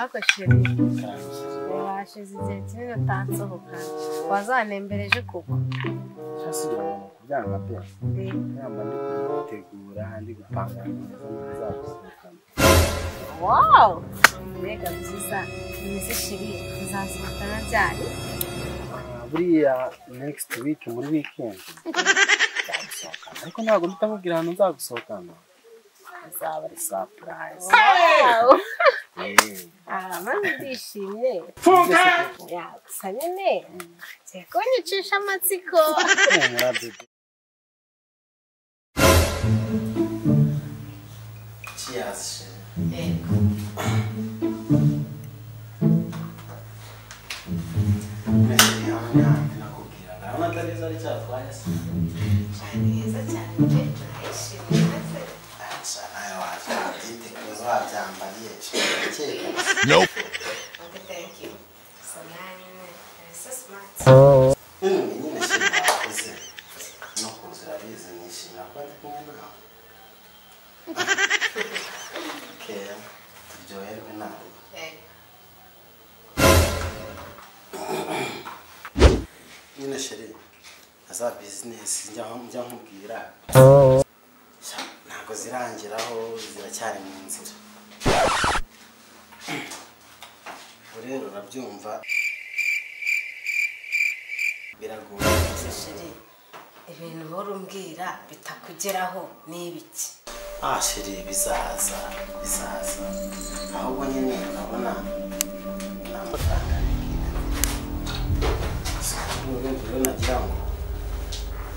Ariko chéri, washize igihe kinini utansohoka, wazanembereje koko. Cyasigira ngo kubyanga pe. Yamba ndi gutegura, ndi gupanga neza nzagusohokana. Wow! Mbega byiza, nimeze chéri, tuzasohokana ryari? Buriya next week muri weekend nzagusohokana, ariko ntabwo mpita nkubwira ahantu nzagusohokana, izaba ari surprise. Wow! Maze ndishimye. Gusa nyine ngiye kunyicisha amatsiko. Cheers. Yego. Cyane heza cyane pe, ndishimye maze. Nope. Okay, thank you. So now you're so smart. Nyine chéri, za business njya nkubwira ntabwo zirangiraho, ziracyari mu nzira. Rero urabyumva biragoye. Chéri, ibintu uhora umbwira bitakugeraho ni ibiki? Ah chéri, bizaza bizaza, ahubwo nyine urabona ni amafaranga rero nagira ngo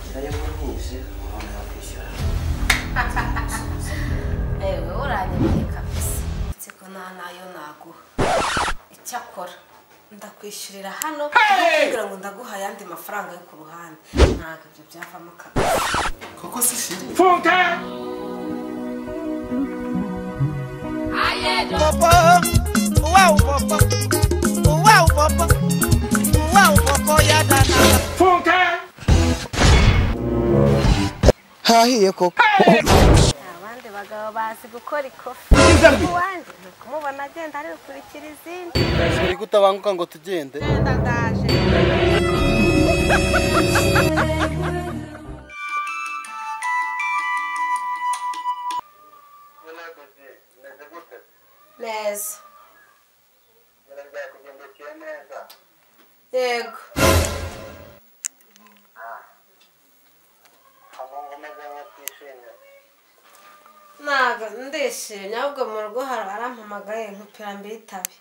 ngerayo ntije umuntu yakwishyura. Ewe uranyemeye kabisa, uretse ko nta nayo naguha. Icyakora ndakwishyurira hano kugira ngo ndaguha ayandi mafaranga yo ku ruhande, ntabwo ibyo byavamo kabisa. Koko si chéri? Papa, wow papa, wow papa, wow papa ya dana. Hahiye koko. Abandi bagabo bazi gukora ikofi. Uwanjye ni ukumubona agenda ari gukurikira izindi. Uri gutabanguka ngo tugende. Genda ndaje. Neza. Yego. Ntabwo ndishimye, ahubwo mu rugo hari barampamagaye nkupira mbitabe.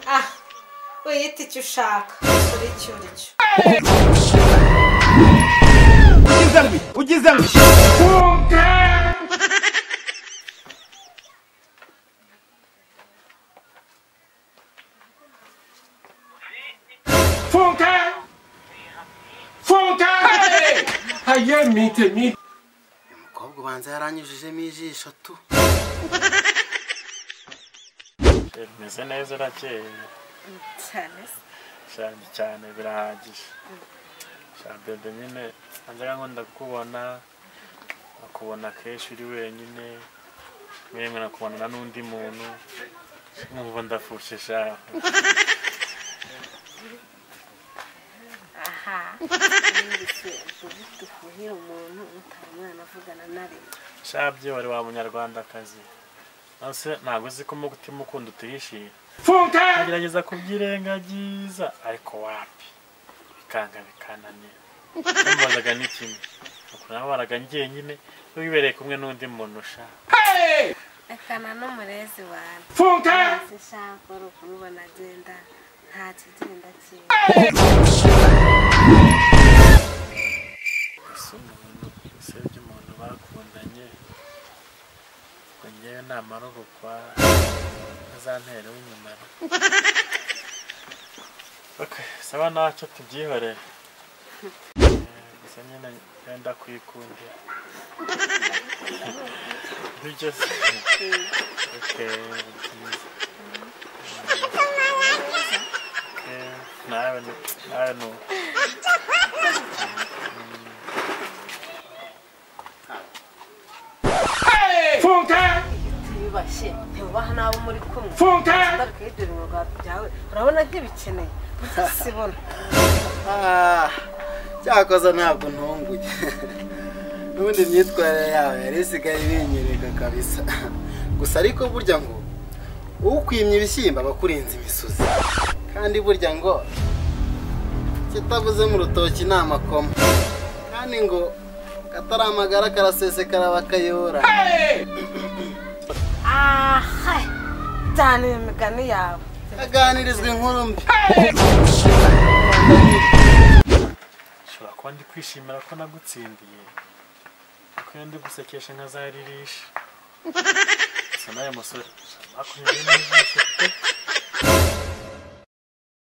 Ah, wiyita icyo ushaka, uri icyo uri cyo. Ugize mbi. Funke! Funke! Aye mite mite. Umukobwa ubanza yaranyujijemo ijisho tu. Meze neza urakeye. Cyane. Cyane cyane birahagije. Bebe nyine anzaga ngo ndakubona, akubona kenshi uri wenyine, mwemwe nakubona n'undi muntu, nkumva ndafushe sha. Aha. Dufuhira umuntu utamwana avugana nare. Shabye wari wa munyarwandakazi. Nase ntabwo uzi ko umutima ukunda utuyishiye. Agerageza kubyirengagiza ariko wapi. Bikanga bikananira. Nambazaga ni kimwe. Ukunabaraga njyenyine wibereye kumwe n'undi muntu sha. Akana n'umurezi wawe. Funke! Sishaka kumubona agenda nta kigenda kimwe. Ese umuntu usebye umuntu bakundanye ngo njyewe namara gukwa azantere w'inyumara. Okay, sawa ntacyo tubyihorere. Gusa nyine wenda kwikundira. Nibyo se. Okay, byiza. Okay, nawe ni uko. n'abo muri kumwe. Ndareka ibyo bintu byawe urabona ntibikeneye sibona. Cyakoze ntabwo ntunguye. N'ubundi imyitwarire yawe yari isigaye ibinyereka kabisa. Gusa ariko burya ngo ukwimye ibishyimbo aba akurinze imisozi. Kandi burya ngo kitavuze mu rutoki ni amakoma. Kandi ngo katari amagara karasesekara bakayora. Aha cyane imigani yawe. Aganirizwa inkuru mbi. Nshobora kuba ndi kwishimira ko nagutsindiye. Kuko iyo ndi gusekesha nkazaririsha. Gusa nawe musore, bakunyuze n'ijisho pe.